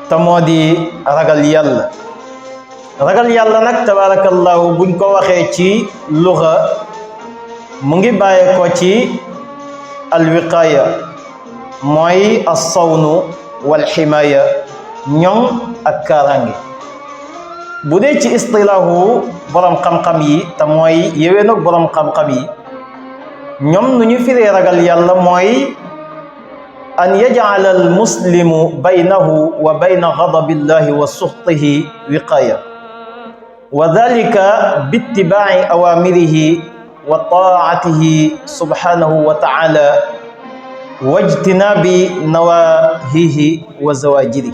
te moo di ragal yàlla. ragal yàlla nag tabarakallahu buñ ko waxee ci luxa mu ngi bàyyee ko ci alwiqaaya mooy assawnu wal ximaaya ñoŋ ak kaaraange. bu dee ci istilaahu borom xam-xam yi te mooy yéwénug borom xam-xam yi ñoom nu ñu firee ragal yàlla mooy an yaj'ala al muslimu baynahu wa bayna ghadabillahi wa suxtihi wiqaaya wa dhalika bittibaa'i awamirihi wa taa'atihi subhanahu wa ta'ala wa ijtinaabi nawahihi wa zawajiri.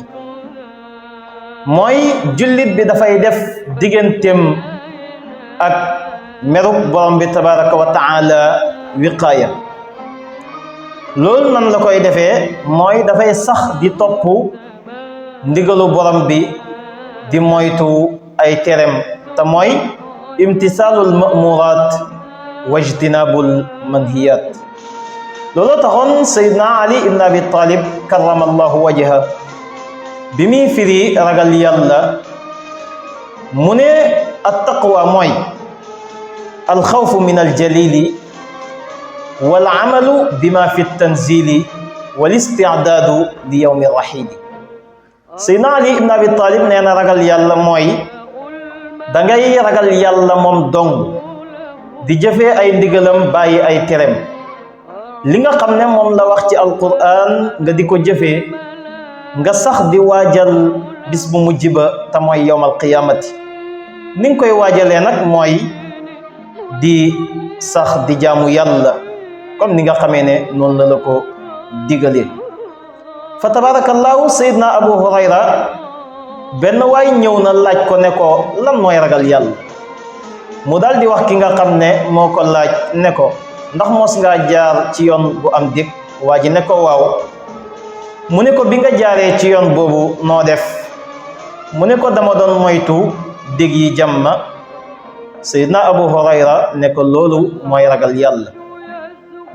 mooy jullit bi dafay def digganteem ak merub borom bi tabaraka wa ta'ala wiqaaya. loolu nan la koy defee mooy dafay sax di topp ndigalu borom bi di moytu ay terem te mooy imtisaalul ma'muuraat wa ijtinaabul manhiyaat. loolu taxoon Seydina Ali ibn Abi Talib karramallahu wajha bi muy firi ragal yàlla mu ne attaqwa mooy alxawfu min aljalili wal amalu bima fi tanzili wal isti'daadu li yawmi raxiili. Seydina Ali ibn Abi Talib nee na ragal yàlla mooy dangay ragal yàlla moom dong di jëfee ay ndigalam bàyyi ay terem. li nga xam ne moom la wax ci alquran nga di ko jëfee nga sax di waajal bis bu mujj ba te mooy yawmal qiyaamati. ni nga koy waajalee nag mooy di sax di jaamu yàlla comme ni nga xamee ne noonu la ko digalee. fa tabarakallahu Seydina Abu Hurayra benn waay ñëw na laaj ko ne ko lan mooy ragal yàlla. mu daal di wax ki nga xam ne moo ko laaj ne ko ndax mos ngaa jaar ci yoon bu am dég. waa ji ne ko waaw. mu ne ko bi nga jaaree ci yoon boobu noo def. mu ne ko dama doon moytu dég yi jàmm ma. Seydina Abu Hurayra ne ko loolu mooy ragal yàlla.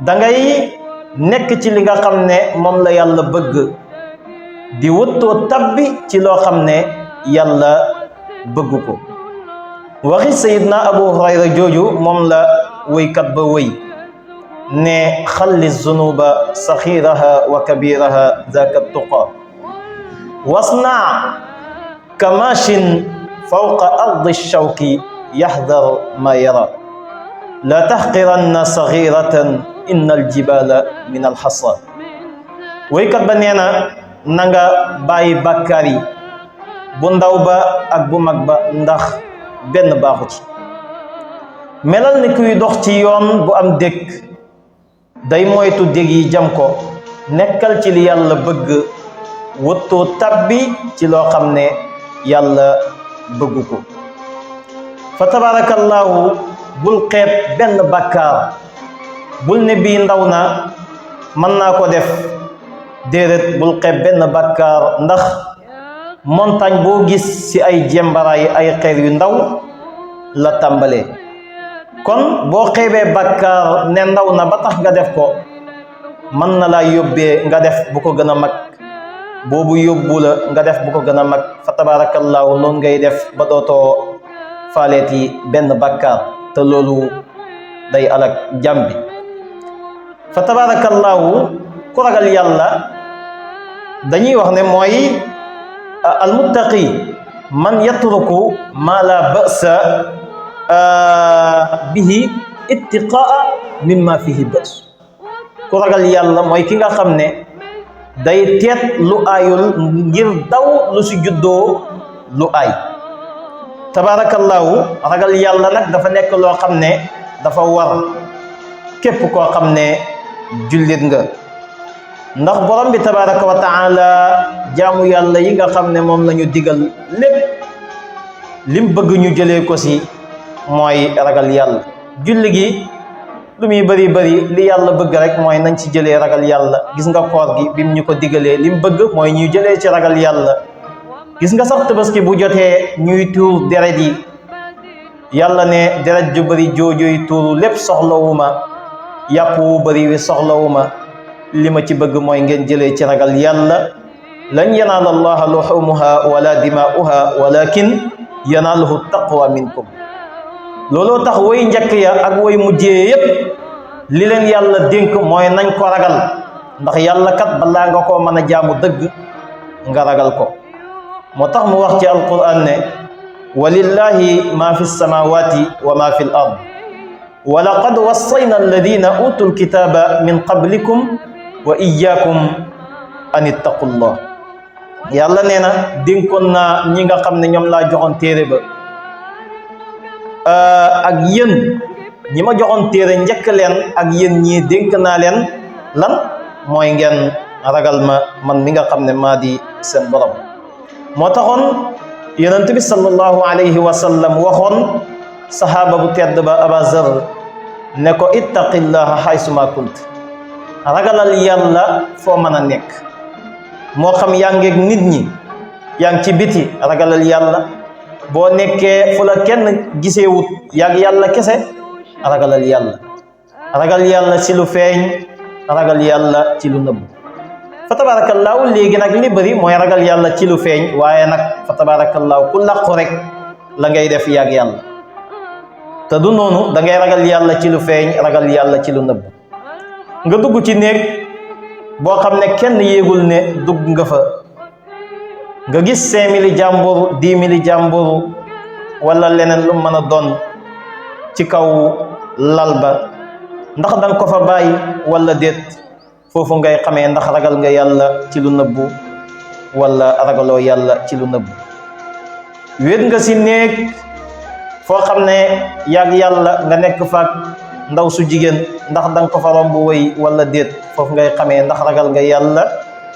dangay nekk ci li nga xam ne moom la yàlla bëgg di wëttoo tabbi ci loo xam ne yàlla bëgg ko. waxi Seydina Abu Hurayra jooju moom la wëykat ba wëy ne xalli zunuba saxiraha wa kabiraha zaka tuqa wasna kamashin fawqa ardi shawki yahdar ma yara la taxqiranna saxiratan inna aljibala min alxasa. waykat ba nee na nga bàyyi bàkkaar yi bu ndaw ba ak bu mag ba ndax benn baaxu ci. melal ni kuy dox ci yoon bu am dëkk day moytu dég yi jam ko. nekkal ci li yàlla bëgg wëttoo tabbi ci loo xam ne yàlla bëgg ko. fa tabarakallahu bul xeeb benn bàkkaar. bul ne bii ndaw na mën naa ko def. déedéet bul xeeb benn bàkkaar ndax montagne boo gis ci ay jembaraay ay xeer yu ndaw la tàmbalee. kon boo xeebee bàkkaar ne ndaw na ba tax nga def ko mën na laa yóbbee nga def bu ko gën a mag. boobu yóbbu la nga def bu ko gën a mag. fa tabarakallahu noonu ngay def ba dootoo faaleeti benn bàkkaar te loolu day alak jàmm bi. fa tabarakallahu ku ragal yàlla dañuy wax ne mooy almuttaqi man yatruku ma la ba'sa bihi ittiqaa mimma fihi ba's. ku ragal yàlla mooy ki nga xam ne day teet lu aayul ngir daw lu si juddoo lu aay. tabarakallahu ragal yàlla nag dafa nekk loo xam ne dafa war képp koo xam ne jullit nga. ndax borom bi tabaraka wa taala jaamu yàlla yi nga xam ne moom la ñu digal lépp lim bëgg ñu jëlee ko si mooy ragal yàlla. julli gi lu muy bëri bëri li yàlla bëgg rek mooy nañ ci jëlee ragal yàlla. Gis nga koor gi bim ñu ko digalee lim bëgg mooy ñu jëlee ci ragal yàlla. Gis nga sax tabaski bu jotee ñuy tuur deret yi yàlla ne deret ju bëri joojuy tuuru lépp soxlawuma, yàpp wu bëri wi soxlawuma, li ma ci bëgg mooy ngeen jëlee ci ragal yàlla. lan yanaala allaha luhumuha wala dimaa'uha walakin yanaaluhu taqwa minkum. looloo tax woy njëkk ya ak woy mujjee yépp li leen yàlla dénk mooy nañ ko ragal, ndax yàlla kat balaa nga koo mën a jaamu dëgg nga ragal ko. moo tax mu wax ci alquran ne walillahi ma fi samawati wa ma fi l ard wa laqad wassayna alladina utu lkitaba min qablikum wa iyyakum an ittaqullah. yàlla nee na dénkoon naa ñi nga xam ne ñoom laa joxoon téere ba ak yéen ñi ma joxoon téere njëkk leen ak yéen ñii dénk naa leen lan mooy ngeen ragal ma man mi nga xam ne maa di seen borom. moo taxoon yonent bi sallallahu alayhi wa sallam waxoon sahaaba bu tedd ba Aba Zar ne ko ittaqillaha haysuma kunt, ragalal yàlla foo mën a nekk. moo xam yaa ngeeg nit ñi yaa ngi ci biti ragalal yàlla, boo nekkee fu la kenn giseewut yaag yàlla kese ragalal yàlla. ragal yàlla ci lu feeñ, ragal yàlla ci lu nëbb. fa tabaarakallaahu léegi nag li bëri mooy ragal yàlla ci lu feeñ, waaye nag fa tabaarakallaahu ku làqu rek la ngay def yaag yàlla. te du noonu, da ngay ragal yàlla ci lu feeñ, ragal yàlla ci lu nëbb. nga dugg ci néeg boo xam ne kenn yéegul ne dugg nga fa, nga gis 5 000 jàmbur 10 000 jàmbur wala leneen lu mën a doon ci kaw lal ba, ndax danga ko fa bàyyi wala déet. foofu ngay xamee ndax ragal nga yàlla ci lu nëbbu wala ragaloo yàlla ci lu nëbbu. wéet nga si néeg foo xam ne yàgg yàlla nga nekk faak ndaw su jigéen, ndax danga ko fa romb wéy wala déet. foofu ngay xamee ndax ragal nga yàlla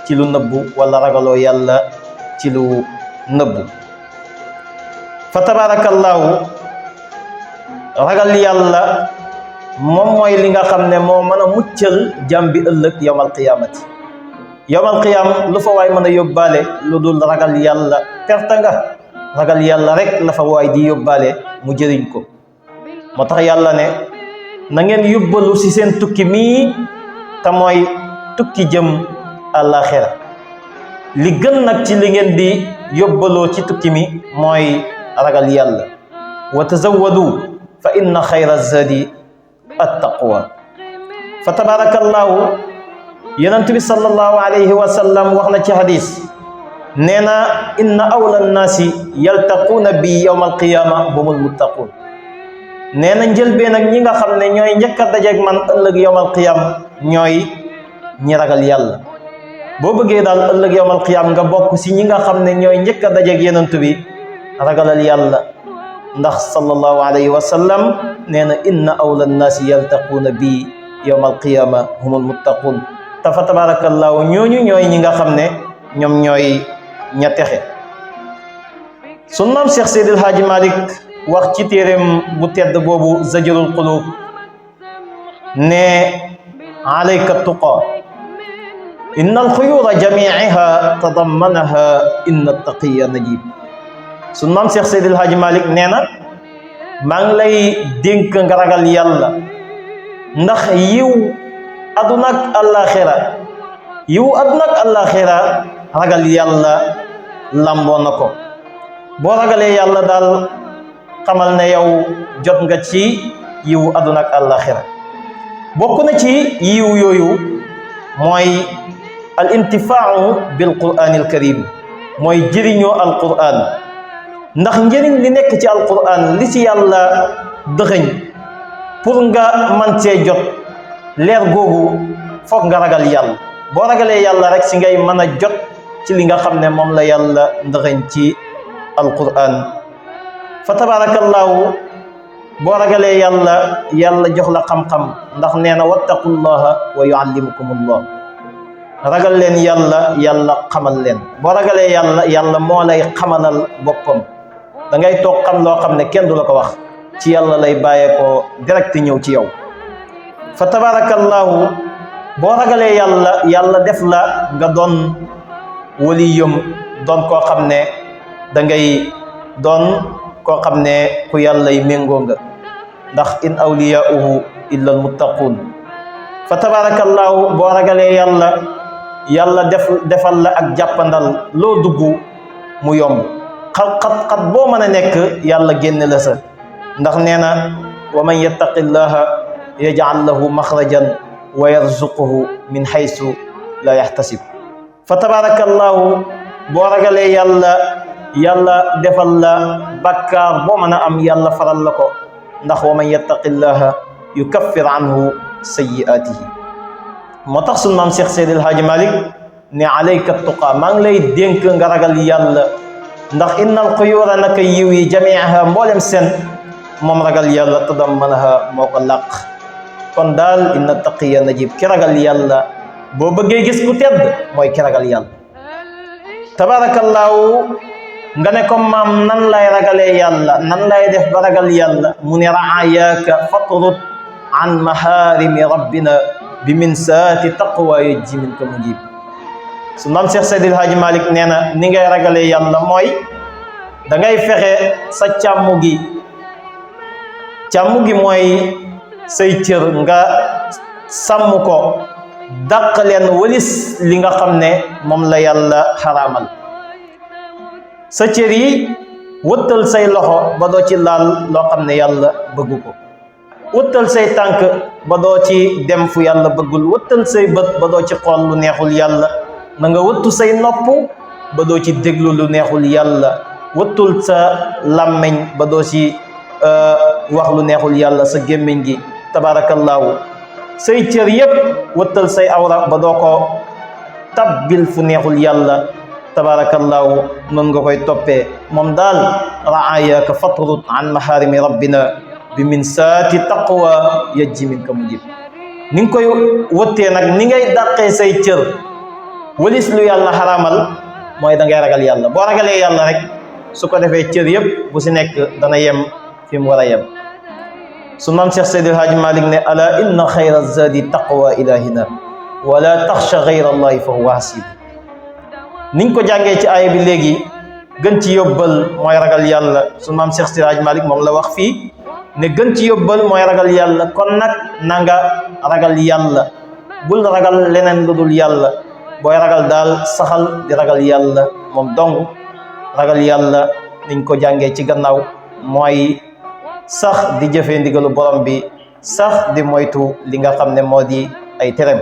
ci lu nëbbu wala ragaloo yàlla ci lu nëbbu. fa tabaarakallaahu ragal yàlla moom mooy li nga xam ne moo mën a muccal jàmm bi ëllëg yawmal qiyaamati. yawmal qiyaam lu fa waay mën a yóbbaale lu dul ragal yàlla perte nga. ragal yàlla rek la fa waay di yóbbaale mu jëriñ ko. moo tax yàlla ne na ngeen yóbbalu ci seen tukki mii te mooy tukki jëm àllaaxira. li gën nag ci li ngeen di yóbbaloo ci tukki mi mooy ragal yàlla. wa tazawwadu fa inna xayra zadi attaqwa. fa tabaarakallaahu yonent bi sallallahu alayhi wa sallam wax na ci hadis nee na inna awla nnaasi yaltaquuna bi yawma alqiyaama humul muttaquun. nee na njëlbeen nag ñi nga xam ne ñooy njëkk a dajeeg man ëllëg yawmal qiyaam ñooy ñi ragal yàlla. boo bëggee daal ëllëg yawmal qiyaam nga bokk si ñi nga xam ne ñooy njëkk a dajeeg yonent bi ragalal yàlla, ndax sallallahu alayhi wa sallam nee na inna awla nnaasi yaltaquuna bi yawmal qiyaama humul muttaquun. te fa tabaarakallaahu ñooñu ñooy ñi nga xam ne ñoom ñooy ña texe. sunu maam Cheikh Seydil Hadji Malick wax ci téeréem bu tedd boobu Zajrul Quluub ne alayka tuqa inna alxuyuura jamiiha tadammanaha inna taqiya najib. sunu maam Cheikh Seydil Hadji Malick nee na maa ngi lay dénk nga ragal yàlla, ndax yiw aduna ak àllaaxira ragal yàlla lamboo na ko. boo ragalee yàlla daal xamal ne yow jot nga ci yiwu aduna ak àllaaxira. bokk na ci yiw yooyu mooy al intifaau bil quraanil karim, mooy jëriñoo al quraan. ndax njëriñ li nekk ci al quraan li ci yàlla dëxëñ pour nga man cee jot leer googu foog nga ragal yàlla. boo ragalee yàlla rek si ngay mën a jot ci li nga xam ne moom la yàlla dëxëñ ci al quraan. fa tabaarakallaahu boo ragalee yàlla yàlla jox la xam-xam, ndax nee na wattaqullaha wa yuallimukumullah. ragal leen yàlla yàlla xamal leen. boo ragalee yàlla yàlla moo lay xamalal boppam. da ngay toog xam loo xam ne kenn du la ko wax, ci yàlla lay bàyyee ko direct ñëw ci yow. fa tabarakallahu boo ragalee yàlla yàlla def la nga doon waliyum doon koo xam ne da ngay doon koo xam ne ku yàlla y méngoo nga ndax in awliyauhu illa almuttaqun fa tabarakallahu boo ragalee yàlla yàlla defal la ak jàppandal loo dugg mu yomb xat boo mën a nekk yàlla génne la sa ndax nee na wa man yattaqillaha yaj'al lahu maxrajan wa yarzuquhu min haysu la yaxtasib fa tabarakallahu boo ragalee yàlla defal la bakkaar boo mën a am yàlla faral la ko ndax wa man yattaqillaha yukaffir anhu sayyi'atihi moo tax sunu maam Cheikh Seydil Hadji Malick ne alayka tuqa maa ngi lay dénk nga ragal yàlla ndax innal xuyuura naka yiw yi jamiiha mboolem seen moom ragal yàlla tadammanaha moo ko làq kon daal inna taqiya najib ki ragal yàlla boo bëggee gis ku tedd mooy ki ragal yàlla tabaarakallaahu nga ne ko maam nan lay ragalee yàlla nan lay def ba ragal yàlla mu ne raayaaka fatrut an maharimi rabbina bi min saati taqwa yajji min ka mujib su maam Cheikh Seydil Hadji Malick nee na ni ngay ragalee yàlla mooy da ngay fexe sa càmm gi mooy say cër nga sàmm ko dàq leen walis li nga xam ne moom la yàlla xaraamal sa cër yi wëttal say loxo ba doo ci laal loo xam ne yàlla bëggu ko wëttal say tànk ba doo ci dem fu yàlla bëggul wëttal say bët ba doo ci xool lu neexul yàlla na nga wëttu say nopp ba doo ci déglu lu neexul yàlla wëttul sa làmmeñ ba doo ci wax lu neexul yàlla sa gémmiñ gi tabaarakallaahu say cër yépp wëttal say awra ba doo ko tabbil fu neexul yàlla tabaarakallaahu noonu nga koy toppee moom daal raayaka fatrut an maharimi rabbina bi min saati taqwa yajji min ka mujib ni nga koy wëttee nag ni ngay dàqee say cër walis lu yàlla xaraamal mooy da ngay ragal yàlla boo ragalee yàlla rek su ko defee cër yépp bu si nekk dana yem fi mu war a yem su maam Cheikh Seydil Hadji Malick ne ala inna xayra zadi taqwa ilahina wala taxsha gayra allahi fa huwa hasib niñ ko jàngee ci aaya bi léegi gën ci yóbbal mooy ragal yàlla su maam Cheikh Seydil Hadji Malick moom la wax fii ne gën ci yóbbal mooy ragal yàlla kon nag na nga ragal yàlla bul ragal leneen lu dul yàlla booy ragal daal saxal di ragal yàlla moom dong ragal yàlla niñ ko jàngee ci gannaaw mooy sax di jëfee ndigalu borom bi sax di moytu li nga xam ne moo di ay terem